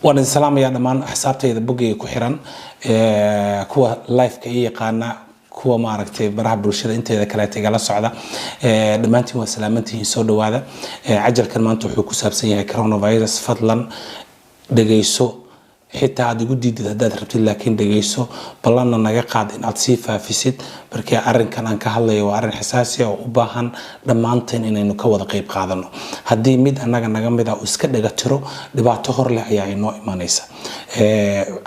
Waan idin salaamayaa dhammaan axsaabtayda boggeyga ku xiran, kuwa live-ka ii yaqaana, kuwa maaragtay baraha bulshada inteeda kaleeta igala socda. Dhammaantiin waa salaamantihiin, soo dhawaada. Cajalkan maanta wuxuu ku saabsan yahay coronavirus. Fadlan dhegayso, xitaa aad igu diidid haddaad rabtid, laakiin dhegayso, ballanna naga qaad in aad sii faafisid. Markii arrinkan aan ka hadlayo waa arrin xasaasi ah oo u baahan dhammaanteen inaynu ka wada qayb qaadano. Haddii mid annaga naga mid ah uu iska dhaga tiro, dhibaato hor leh ayaa inoo imanaysa.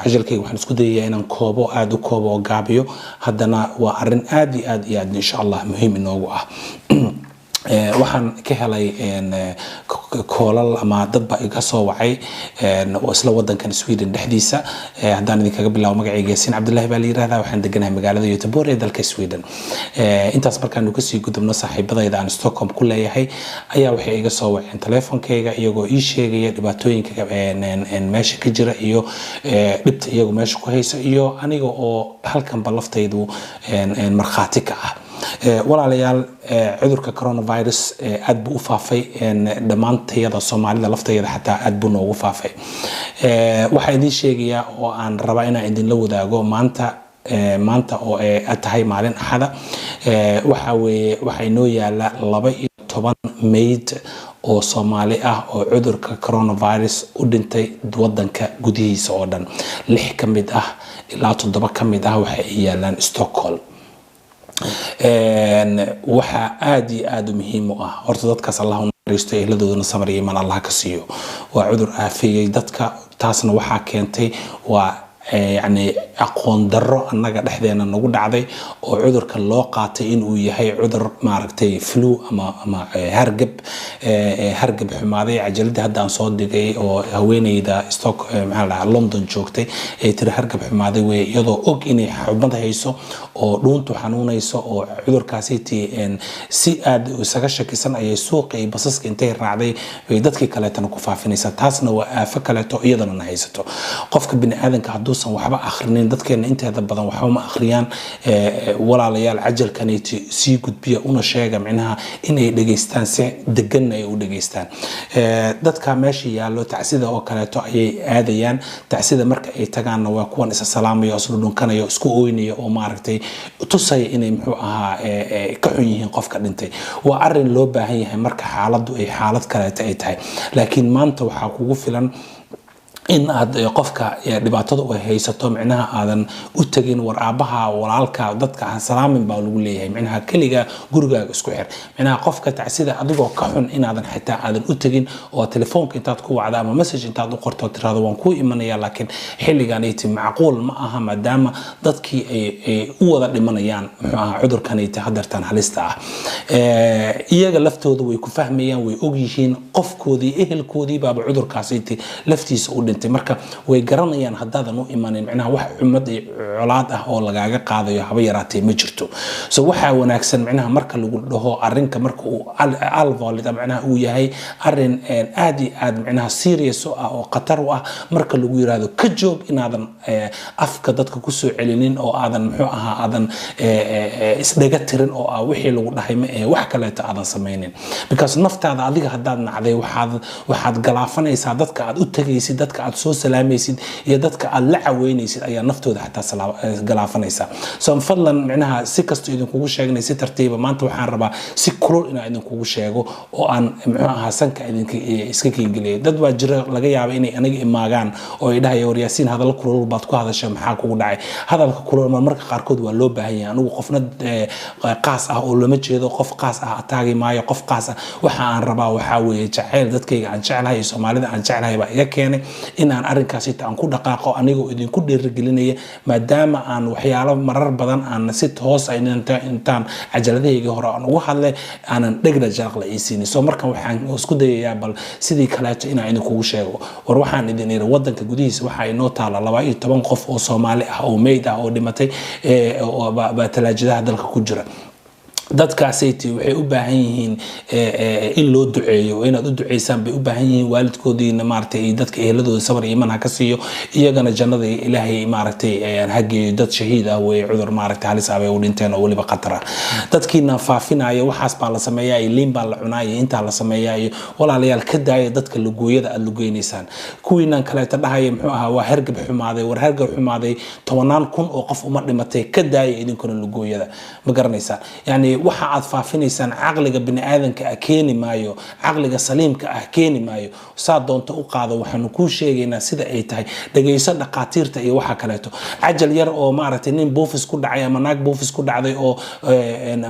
Cajalkayga waxaan isku dayayaa inaan koobo, aada u koobo oo gaabiyo, haddana waa arrin aad iyo aad iyo aad insha Allah muhiim inoogu ah. Waxaan ka helay koolal ama dadba iga soo wacay isla wadankan Sweden dhexdiisa. Haddaan idinkaga bilaabo, magacayga Yaasiin Cabdullaahi baa la yirahdaa, waxaan deganahay magaalada Göteborg ee dalka Sweden. Intaas markaanu kasii gudubno, saaxiibadayda aan Stockholm ku leeyahay ayaa waxay iga soo waceen teleefonkayga, iyagoo ii sheegaya dhibaatooyinka meesha ka jira iyo dhibta iyagu meesha ku hayso, iyo aniga oo halkanba laftaydu markhaati ka ah. Walaalayaal, cudurka coronavirus aad buu u faafay dhammaantayada, Soomaalida laftayada xataa aad buu noogu faafay. Waxaa idiin sheegayaa oo aan rabaa inaan idinla wadaago maanta, maanta oo ay tahay maalin Axada, waxa weeye waxaa inoo yaala 12 mayd oo Soomaali ah oo cudurka coronavirus u dhintay wadanka gudihiisa oo dhan. Lix ka mid ah ilaa toddoba ka mid ah waxa ay yaalaan Stockholm. Waxaa aada iyo aada muhiim u ah horta dadkaas Allah u naxariisto, ehladoodana samar iyo iimaan Allah ka siiyo. Waa cudur aafeeyey dadka, taasna waxaa keentay waa yacni aqoon darro annaga dhexdeena nagu dhacday, oo cudurka loo qaatay inuu yahay cudur maaragtay flu ama hargab, hargab xumaaday. Cajaladii hadda aan soo dhigay oo haweeneyda Stock, maxaa la dhahaa, London joogtay ay tiri hargab xumaaday wey, iyadoo og inay xumad hayso oo dhuuntu xanuunayso oo cudurkaasi si aad isaga shakisan ayay suuqa iyo basaska intay raacday bay dadkii kaleetana ku faafinaysaa. Taasna waa aafo kaleeto iyadana na haysato. Qofka bini aadanka hadduusan waxba akhrinin, dadkeena inteeda badan waxba ma akhriyaan. Walaalayaal, cajalkanayti sii gudbiya, una sheega micnaha inay dhegaystaan, si deganna ay u dhegaystaan. Dadka meesha yaallo tacsida oo kaleeto ayay aadayaan. Tacsida marka ay tagaanna waa kuwan isa salaamaya, isla dhunkanaya, isku ooynaya oo maaragtay tusaya inay muxuu ahaa ka xun yihiin qofka dhintay. Waa arrin loo baahan yahay marka xaaladdu ay xaalad kaleeto ay tahay, laakiin maanta waxaa kugu filan in aad qofka dhibaatada ay haysato micnaha aadan u tegin. War aabbaha, walaalka, dadka ha salaamin baa lagu leeyahay. Micnaha keliga gurigaaga isku xir. Micnaha qofka tacsida adigoo ka xun inaadan xitaa aadan u tegin, oo telefoonka intaad ku wacda ama message intaad u qorto tirahdo waan kuu imanaya, laakiin xilliganiti macquul ma aha, maadaama dadkii ay u wada dhimanayaan muxuu ahaa cudurkaniti hadeertaan halista ah. Iyaga laftooda way ku fahmayaan, way ogyihiin qofkoodii, ehelkoodii baaba cudurkaasiti laftiisa u dhintay. Marka way garanayaan haddaadan u imanin, micnaha wax xumad iyo colaad ah oo lagaaga qaadayo haba yaraatee ma jirto. So waxaa wanaagsan micnaha marka lagu dhaho arrinka marka uu allvarligt, micnaha uu yahay arrin aad iyo aad micnaha serious u ah oo khatar u ah, marka lagu yiraahdo ka joog, inaadan afka dadka kusoo celinin oo aadan muxuu ahaa aadan isdhaga tirin oo ah wixii lagu dhahay ma ahe wax kaleeto aadan samaynin, because naftaada adiga haddaad nacday, waxaad galaafanaysaa dadka aad u tegaysid, dadka aad soo salaamaysid iyo dadka aad la caweynaysid ayaa naftooda xataa galaafanaysaa. So fadlan, micnaha si kastoo idinkugu sheegnay si tartiiba, maanta waxaan rabaa si kulul inaan idinkugu sheego oo aan muxuu ahaa sanka idinka iska kiingeliyay. Dad baa jira laga yaaba inay aniga imaagaan oo ay dhahaya, "War Yaasiin, hadallo kulul baad ku hadashay, maxaa kugu dhacay?" Hadalka kulul marmarka qaarkood waa loo baahan yahay. Anigu qofna qaas ah oo lama jeedo, qof qaas ah ataagi maayo. Qof qaas ah waxa aan rabaa waxaa weeye jacayl dadkayga aan jeclahay iyo Soomaalida aan jeclahay baa iga keenay in aan arrinkaas ita aan ku dhaqaaqo, anigoo idinku dhiirigelinaya, maadaama aan waxyaalo marar badan aan si toos ah intaan cajaladahayga hore aan ugu hadlay aanan dhegna jalaqla ii siinin. So markan waxaan isku dayayaa bal sidii kaleeto inaan idinkugu sheego. War waxaan idin iri, wadanka gudihiisa waxaa inoo taala 12 qof oo Soomaali ah oo meyd ah oo dhimatay baa talaajadaha dalka ku jira. Dadkaasayt waxay u baahan yihiin in loo duceeyo, inaad u duceysaan bay u baahan yihiin. Waalidkoodiina maaragtay iyo dadka eheladooda sabar iyo iman ha ka siiyo, iyagana jannada Ilaahay maaragtay ha geeyo. Dad shahiid ah wey, cudur maaragtay halis ah bay u dhinteen oo weliba khatar ah. Dadkiina faafinaya waxaas baa la sameeyaa iyo liin baa la cunaa iyo intaa la sameeyaa iyo walaalayaal, ka daaya dadka lugooyada aada lugeynaysaan. Kuwiinan kaleeta dhahaya muxuu ahaa waa hergab xumaaday, war hergab xumaaday tobanaan kun oo qof uma dhimatay. Ka daaya idinkuna lugooyada. Ma garanaysaa? Yani waxa aad faafinaysaan caqliga bini aadanka ah keeni maayo, caqliga saliimka ah keeni maayo. Saa doonta u qaado, waxaanu kuu sheegaynaa sida ay tahay. Dhegayso dhaqaatiirta iyo waxa kaleeto. Cajal yar oo maaragtay nin buufis ku dhacay ama naag buufis ku dhacday oo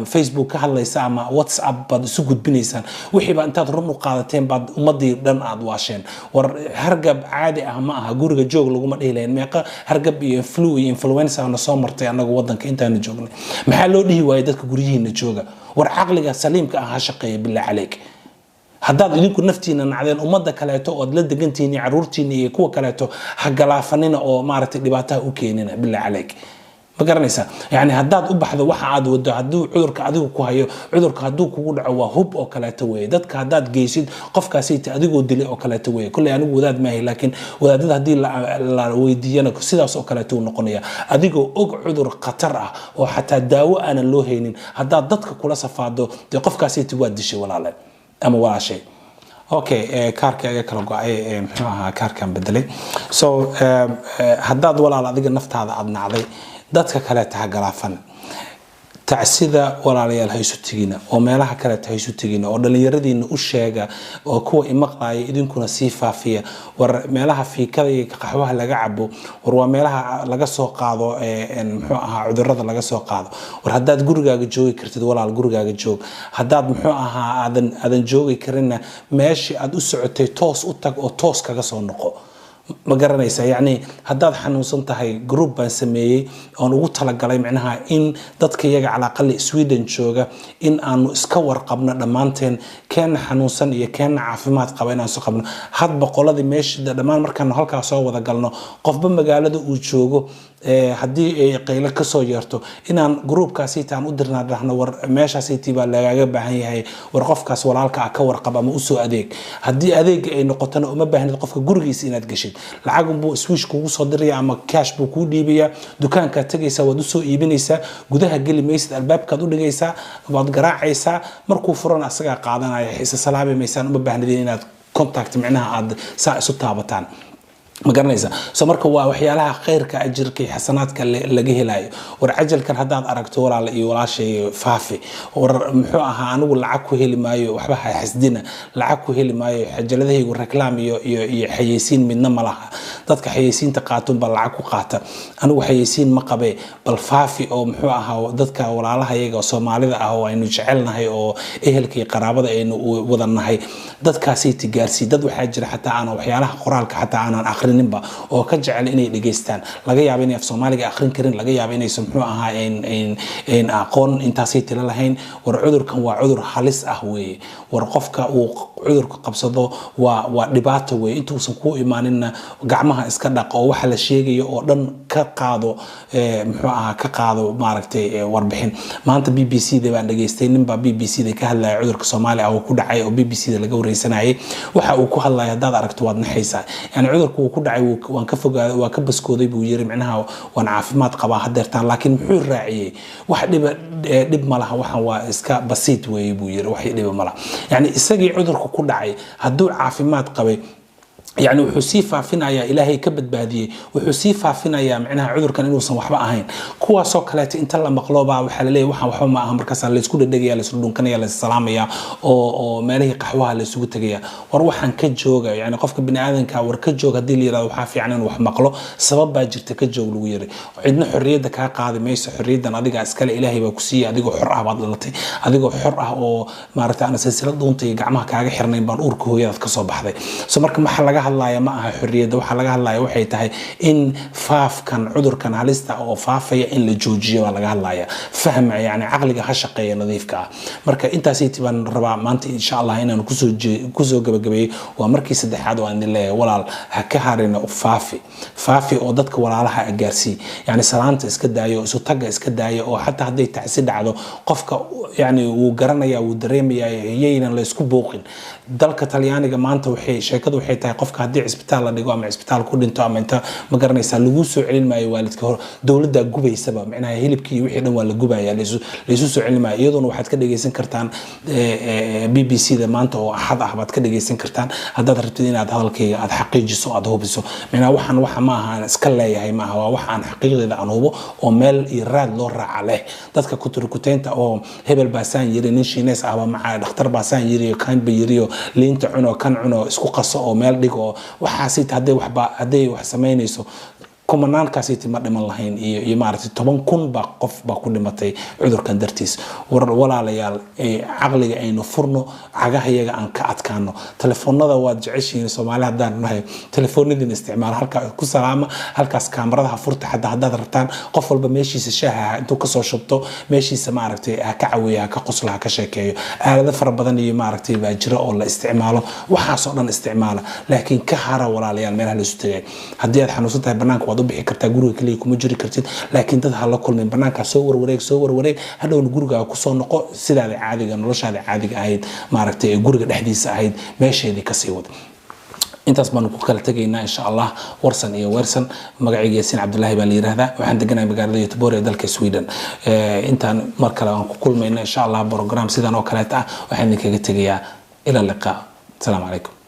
Facebook ka hadlaysa ama WhatsApp baad isu gudbinaysaan, wixii baa intaad run u qaadateen baad ummadii dhan aad waasheen. War hargab caadi ah ma aha, guriga joog laguma dhihi lahayn. Meeqa hargab iyo flu iyo influenza na soo martay annagu wadanka intaanu joognay? Maxaa loo dhihi waayay dadka guryihiina jooga? War caqliga saliimka ah ha shaqeeya, billah caleyk. Haddaad idinku naftiina nacdeen, ummadda kaleeto ood la degantihiin iyo caruurtiina iyo kuwa kaleeto ha galaafanina oo maaragtay dhibaataha u keenina, billah caleyk. Ma garanaysaa? Yani haddaad u baxdo waxa aad wado, hadduu cudurka adigu ku hayo, cudurka hadduu kugu dhaco waa hub oo kaleeto weeye. Dadka haddaad geysid qofkaasayta adigoo dilay oo kaleeto weeye. Kolley anigu wadaad maahay, laakiin wadaadada haddii la weydiiyana sidaas oo kaleeto uu noqonaya. Adigoo og cudur khatar ah oo xataa daawo aanan loo haynin haddaad dadka kula safaado, dee qofkaasayta waa dishay, walaale ama walaashay. Okay, kaarka iga kala go-ay, muxuu ahaa, kaarkan bedelay. So haddaad walaal adiga naftaada aad nacday, dadka kaleeta ha galaafan. Tacsida walaalayaal ha isu tegina oo meelaha kaleeta ha isu tegina oo dhallinyaradiina u sheega oo kuwa imaqlaaya idinkuna sii faafiya. War meelaha fiikada iyo qaxwaha laga cabo, war waa meelaha laga soo qaado muxuu ahaa cudurada laga soo qaado. War haddaad gurigaaga joogi kartid, walaal, gurigaaga joog. Haddaad muxuu ahaa aadan joogi karinna, meeshii aad u socotay toos u tag oo toos kaga soo noqo. Ma garanaysaa? Yacni haddaad xanuunsan tahay, group baan sameeyey oon ugu talagalay micnaha in dadka iyaga calaaqali Sweden jooga in aanu iska warqabno dhammaanteen, keenna xanuunsan iyo keenna caafimaad qaba inaan isu qabno. Hadba qoladii meesha dhammaan markaanu halkaa soo wada galno, qofba magaalada uu joogo haddii ay qaylo kasoo yeerto, inaan groupkaasiitaan u dirnaa, dhahno war meeshaasiitii baa lagaaga baahan yahay, war qofkaas walaalka ah ka warqab ama usoo adeeg. Haddii adeega ay noqotona, uma baahnid qofka gurigiisa inaad geshid. Lacag unbuu Swish kugu soo diraya ama cash buu kuu dhiibaya, dukaankaad tegaysaa, waad usoo iibinaysaa, gudaha geli maysid, albaabkaad u dhigaysaa, waad garaacaysaa, markuu furana asagaa qaadanaya. Xiise salaabi maysaan, uma baahnidin inaad contact micnaha aad saa isu taabataan. Ma garanaysa? So marka waa waxyaalaha khayrka, ajirka iyo xasanaadka laga helayo. War cajalkan haddaad aragto, walaala iyo walaashay, faafi. War muxuu ahaa, anigu lacag ku heli maayo, waxba ha xasdina, lacag ku heli maayo. Cajaladahaygu reklaam iyo xayeysiin midna ma laha. Dadka xayeysiinta qaatun baa lacag ku qaata, anigu xayeysiin ma qabe. Bal faafi oo muxuu ahaa dadka walaalaha iyaga oo Soomaalida ah oo aynu jecelnahay oo ehelka iyo qaraabada aynu wada nahay, dadkaasay tigaarsii. Dad waxaa jira xataa aanan waxyaalaha qoraalka xataa aanan akhrininba oo ka jecel inay dhegeystaan. Laga yaabo inay af Soomaaliga akhrin karin, laga yaabo inaysan muxuu ahaa ayn aqoon intaasay tila lahayn. War cudurkan waa cudur halis ah weeye. War qofka uu cudurka qabsado waa dhibaato weeye. Intuusan kuu imaaninna gacmaha iska dhaq oo waxa la sheegayo oo dhan ka qaado, muxuu ahaa, ka qaado maaragtay warbixin. Maanta BBC da baan dhageystay, ninbaa BBC da ka hadlaya cudurka Soomaaliya oo ku dhacay oo BBC da laga wareysanayay. Waxa uu ku hadlaya haddaad aragto waad naxaysaa. Yani cudurka uu ku dhacay waan ka fogaaday, waa ka baskooday buu yiri, micnaha waan caafimaad qabaa hadeertaan. Laakiin muxuu raaciyey? Wax dhiba dhib ma laha, waxan waa iska basiit weeye buu yiri, wax dhiba ma laha. Yani isagii cudurka ku dhacay hadduu caafimaad qabay, yani wuxuu sii faafinayaa, Ilaahay ka badbaadiyey, wuxuu sii faafinayaa micnaha cudurkan inuusan waxba ahayn. Kuwaasoo kaleeto inta la maqlo baa waxaa laleeyahay waxaan waxba ma aha. Markaasaa laysku dhedhegaya, laysku dhunkanaya, laissalaamaya oo meelihii qaxwaha laysugu tegaya. War waxaan ka jooga. Yani qofka bini aadanka war ka joog haddii la yirahdo, waxaa fiican inuu wax maqlo. Sabab baa jirta ka joog lagu yiri. Cidna xorriyadda kaa qaadi mayso, xorriyaddan adigaa iskale, Ilaahay baa ku siiyey. Adigoo xor ah baad dhalatay, adigoo xor ah oo maaragtay aan silsilad dhuunta iyo gacmaha kaaga xirnayn baan uurka hooyadaad kasoo baxday. So marka waxa laga hadlaya ma aha xorriyadda. Waxa laga hadlaya waxay tahay in faafkan cudurkan halista oo faafaya in la joojiyo baa laga hadlaya. Fahma, yani caqliga ha shaqeeya nadiifka ah. Marka intaasiti baan rabaa maanta, insha Allah, inaan kusoo gabagabeeyo. Waa markii saddexaad oo aan idin leeyahay, walaal, ha ka harina, faafi, faafi oo dadka walaalaha gaarsii. Yani salaanta iska daayo, isu tagga iska daayo, oo xataa hadday tacsi dhacdo, qofka yani wuu garanaya, wuu dareemayaa, yaynan la isku buuqin. Dalka Talyaaniga maanta waxay sheekadu waxay tahay, qofka haddii cisbitaal la dhigo ama cisbitaal ku dhinto ama inta, ma garanaysaa, lagu soo celin maayo waalidka hor, dowladdaa gubaysaba. Micnaha hilibkii iyo wixii dhan waa la gubaya, laysu soo celin maayo. Iyadoona waxaad ka dhegeysan kartaan BBC da maanta oo Axad ah baad ka dhegeysan kartaan, haddaad rabtid inaad hadalkayga aad xaqiijiso, aad hubiso. Micnaha waxaan waxa ma aha aan iska leeyahay maaha, waa wax aan xaqiiqdeeda aan hubo oo meel iyo raad loo raaca leh. Dadka kuturkuteynta oo hebel baasaan yiri, nin Shiineys ahba maca dhakhtar baasaan yiri, kan ba yiri, liinta cuno, kan cuno, isku qaso oo meel dhig oo waxaasi, hadday waxba hadday wax samaynayso, kumanaankaasiti ma dhiman lahayn. Iyo maaragtay, 10,000 baa qof baa ku dhimatay cudurkan dartiis. War walaalayaal, caqliga aynu furno, cagahayaga aan ka adkaano. Telefoonada waad jeceshihiin Soomaali haddaan nahay, telefoonadiin isticmaala, halkaa ku salaama, halkaas kaamaradaha furta. Xataa haddaad rabtaan, qof walba meeshiisa shaaha intuu kasoo shubto, meeshiisa maaragtay ha ka caweeyo, ha ka qoslo, ha ka sheekeeyo. Aalado fara badan iyo maaragtay baa jira oo la isticmaalo, waxaasoo dhan isticmaala, laakiin ka hara, walaalayaal, meelaha laisu tegay. Haddii aad xanuunsan tahay, banaanka waad u bixi kartaa, guriga kaliya kuma jiri kartid, laakiin dad ha la kulmin. Banaankaa soo warwareeg, soo warwareeg, hadhowna gurigaaga kusoo noqo, sidaada caadiga, noloshaada caadiga ahayd, maaragtay, ee guriga dhexdiisa ahayd, meesheedii kasii wad. Intaas baanu ku kala tegaynaa, insha Allah. Warsan iyo weersan. Magacayga Yaasiin Cabdullaahi baa la yiraahdaa, waxaan deganahay magaalada Göteborg ee dalka Sweden. Intaan mar kale aan ku kulmayno, insha Allah, program sidan oo kaleeta ah, waxaan idinkaga tegayaa ila liqaa. Asalaamu calaykum.